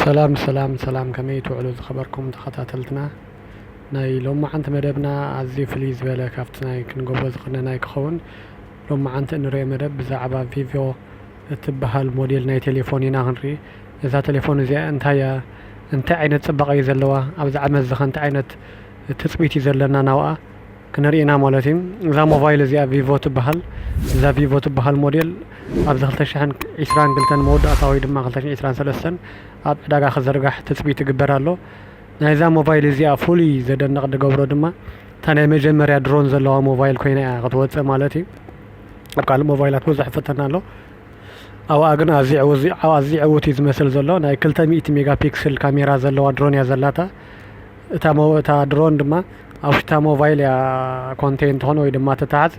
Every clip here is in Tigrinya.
ሰላም ሰላም ሰላም፣ ከመይ ትውዕሉ ዝኸበርኩም ተኸታተልትና? ናይ ሎማዓንቲ መደብና ኣዝዩ ፍልይ ዝበለ ካብቲ ናይ ክንገብሮ ዝቐነናይ ክኸውን። ሎማዓንቲ እንሪኦ መደብ ብዛዕባ ቪቮ እትበሃል ሞዴል ናይ ቴሌፎን ኢና ክንርኢ። እዛ ቴሌፎን እዚኣ እንታይ እያ? እንታይ ዓይነት ጽባቐ እዩ ዘለዋ? ኣብዚ ዓመት እዚ ኸ እንታይ ዓይነት ትጽቢት እዩ ዘለና ናብኣ? ክንርኢ ኢና ማለት እዩ። እዛ ሞባይል እዚኣ ቪቮ ትበሃል። እዛ ቪቮ ትበሃል ሞዴል ኣብዚ ክልተ ሽሕን ዕስራን ክልተን መወዳእታ ወይ ድማ ክልተ ሽሕን ዕስራን ሰለስተን ኣብ ዕዳጋ ክዝርጋሕ ትጽቢት ይግበር ኣሎ። ናይዛ ሞባይል እዚኣ ፍሉይ ዘደንቕ ዝገብሮ ድማ እታ ናይ መጀመርያ ድሮን ዘለዋ ሞባይል ኮይና እያ ክትወጽእ ማለት እዩ። ኣብ ካልእ ሞባይላት ብዙሕ ይፈተና ኣሎ። ኣብኣ ግን ኣዝዩ ዕውት፣ ኣዝዩ ዕውት እዩ ዝመስል ዘሎ። ናይ ክልተ ሚእቲ ሜጋ ፒክስል ካሜራ ዘለዋ ድሮን እያ ዘላታ። እታ ሞ-፣ እታ ድሮን ድማ ኣብ ውሽጣ ሞባይል እያ ኮንቴን ትኾን ወይ ድማ ትተሓዝ።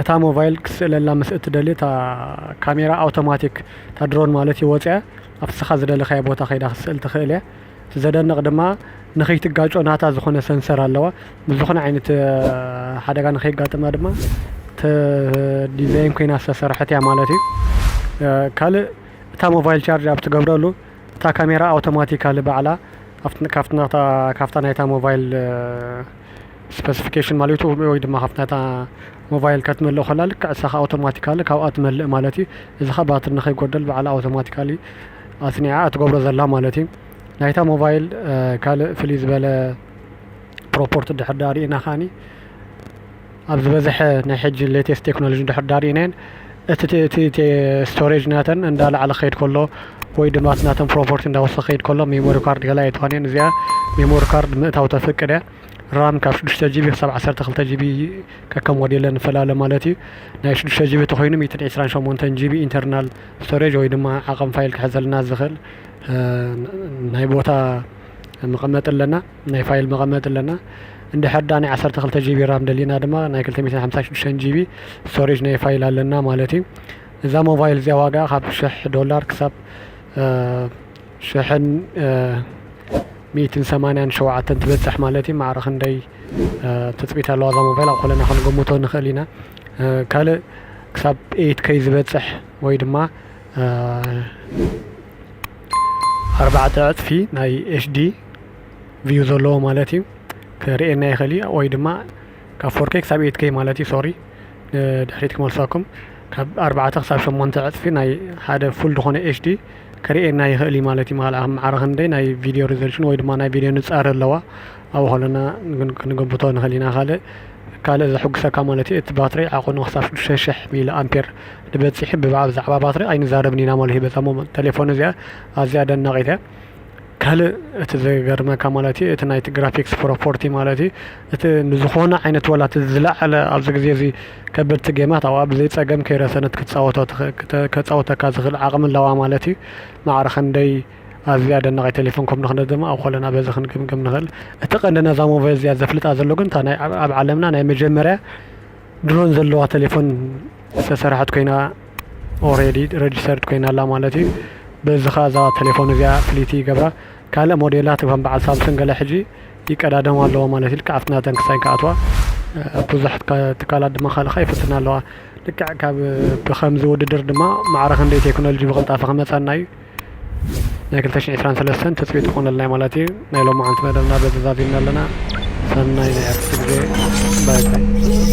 እታ ሞባይል ክትስእለላ ምስ እትደሊ እታ ካሜራ ኣውቶማቲክ፣ እታ ድሮን ማለት እዩ፣ ወፂኣ ኣብቲ ንስኻ ዝደለኻዮ ቦታ ከይዳ ክትስእል ትኽእል እያ። እቲ ዘደንቕ ድማ ንኸይትጋጮ ናታ ዝኾነ ሰንሰር ኣለዋ። ብዝኾነ ዓይነት፣ እ፣ ሓደጋ ንኸይጋጥማ ድማ ተ-፣ ዲዛይን ኮይና ዝተሰርሐት እያ ማለት እዩ። እ፣ ካልእ እታ ሞባይል ቻርጅ ኣብ ትገብረሉ እታ ካሜራ ኣውቶማቲካሊ ባዕላ ኣብቲ፣ ካብቲ ናታ፣ ካብታ ናይታ ሞባይል፣ እ፣ ስፐሲፊኬሽን ማለት እዩ፣ ወይ ድማ ካብቲ ናታ ሞባይል ከትመልእ ከላ ልክዕ እሳ ኣውቶማቲካሊ ካብኣ ትመልእ ማለት እዩ። እዚ ኸኣ ባትሪ ንኸይጎደል ባዕላ ኣውቶማቲካሊ ኣጽኒዓ እትገብሮ ዘላ ማለት እዩ። ናይታ ሞባይል፣ እ፣ ካልእ ፍልይ ዝበለ ፕሮፖርቲ ድሕር ዳኣ ርኢና ኸኣኒ ኣብ ዝበዝሐ ናይ ሕጂ ሌቴስት ቴክኖሎጂ ድሕር ዳኣ ርኢናየን እቲ ቴ-፣ እቲ ቴ-፣ ስቶሬጅ ናተን እንዳላዕለ ክኸይድ ከሎ ወይ ድማ እቲ ናተን ፕሮፖርቲ እንዳወሰኸ ክኸይድ ከሎ ሜሞሪ ካርድ ገላ ኣይትኾን እየን። እዚኣ ሜሞሪ ካርድ ምእታው ተፍቅድ እያ። ራም ካብ ሽዱሽተ ጂቢ ክሳብ ዓሰርተ ክልተ ጂቢ ከከም ሞዴለን ይፈላለ ማለት እዩ። ናይ ሽዱሽተ ጂቢ ተኾይኑ ሚእትን ዕስራን ሸሞንተን ጂቢ ኢንተርናል ስቶሬጅ ወይ ድማ ዓቐን ፋይል ክሕዘልና ዝኽእል፣ እ፣ ናይ ቦታ መቐመጢ ኣለና፣ ናይ ፋይል መቐመጢ ኣለና። እንድሕር ዳ ናይ ዓሰርተ ክልተ ጂቢ ራም ደሊና ድማ ናይ ክልተ ሚእትን ሓምሳን ሽዱሽተን ጂቢ ስቶሬጅ ናይ ፋይል ኣለና ማለት እዩ። እዛ ሞባይል እዚኣ ዋጋ ካብ ሽሕ ዶላር ክሳብ፣ እ፣ ሽሕን፣ እ፣ ሚእትን ሰማንያን ሸውዓተን ትበጽሕ ማለት እዩ። ማዕረ ክንደይ፣ እ፣ ትጽቢት ኣለዋ እዛ ሞባይል ኣብ ኮለና ክንገምቶ ንኽእል ኢና። እ፣ ካልእ ክሳብ ኤይት ኬይ ዝበጽሕ ወይ ድማ፣ እ፣ ኣርባዕተ ዕጽፊ ናይ ኤች ዲ ቪው ዘለዎ ማለት እዩ። ክርእየና ይኽእል እዩ ወይ ድማ ካብ ፎር ኬይ ክሳብ ኤይት ኬይ ማለት እዩ። ሶሪ፣ ንድሕሪት ክመልሰኩም። ካብ ኣርባዕተ ክሳብ ሸሞንተ ዕጽፊ ናይ ሓደ ፉል ዝኾነ ኤች ዲ ክርእየና ይኽእል እዩ ማለት እዩ። ማዕረ፣ ማዕረ ክንደይ ናይ ቪድዮ ሪዞሉሽን ወይ ድማ ናይ ቪድዮ ንጻረ ኣለዋ ኣብኡ ከለና ክን-፣ ክንግምቶ ንኽእል ኢና። ካልእ፣ ካልእ ዘሕጉሰካ ማለት እዩ፣ እቲ ባትሪ ዓቐኑ ክሳብ ሽዱሽተ ሽሕ ሚሊ ኣምፔር ንበጺሑ። ብባ-፣ ብዛዕባ ባትሪ ኣይንዛረብን ኢና ማለት እዩ። በዛ ሞ-፣ ቴሌፎን እዚኣ ኣዝያ ደናቒት እያ። ካልእ እቲ ዘገርመካ ማለት እዩ፣ እቲ ናይቲ ግራፊክስ ፕሮፖርቲ ማለት እዩ፣ እቲ ንዝኾነ ዓይነት ዋላ እቲ ዝለዓለ ኣብዚ ግዜ እዚ ከበድቲ ጌማት ኣብኣ ብዘይ ጸገም ከይረሰነት ክትጻወቶ ትኽ-፣ ክተ-፣ ከጻውተካ ዝኽእል ዓቕሚ ኣለዋ ማለት እዩ። ማዕረ ክንደይ ኣዝያ ደናቒት ቴሌፎን ከም ንኽነ ድማ ኣብ ኮለና በዚ ክንግምግም ንኽእል። እቲ ቀንዲ ነዛ ሞባይል እዚኣ ዘፍልጣ ዘሎ ግን እታ ናይ ኣብ፣ ኣብ ዓለምና ናይ መጀመርያ ድሮን ዘለዋ ቴሌፎን ዝተሰርሐት ኮይና ኦሬዲ ረጅስተርድ ኮይና ኣላ ማለት እዩ። በዚ ኸኣ እዛ ቴሌፎን እዚኣ ፍልይቲ ይገብራ። ካልእ ሞዴላት ከም በዓል ሳምሰንግ ገለ ሕጂ ይቀዳደማ ኣለዋ ማለት እዩ። ልክዕ ኣብቲ ናተን ክሳይ ክኣትዋ፣ እ፣ ብዙሕ ትካ-፣ ትካላት ድማ ካልእ ኸኣ ይፍትና ኣለዋ። ልክዕ ካብ ብኸምዚ ውድድር ድማ ማዕረ ክንደይ ቴክኖሎጂ ብቕልጣፈ ክመጸና እዩ። ናይ ክልተ ሽሕን ዕስራን ሰለስተን ትጽቢት ክኾነልና እዩ ማለት እዩ። ናይ ሎማዓንቲ መደብና በዚ ዛዚምና ኣለና። ሰናይ ናይ ኣርትስቲ ግዜ። ባይ ባይ።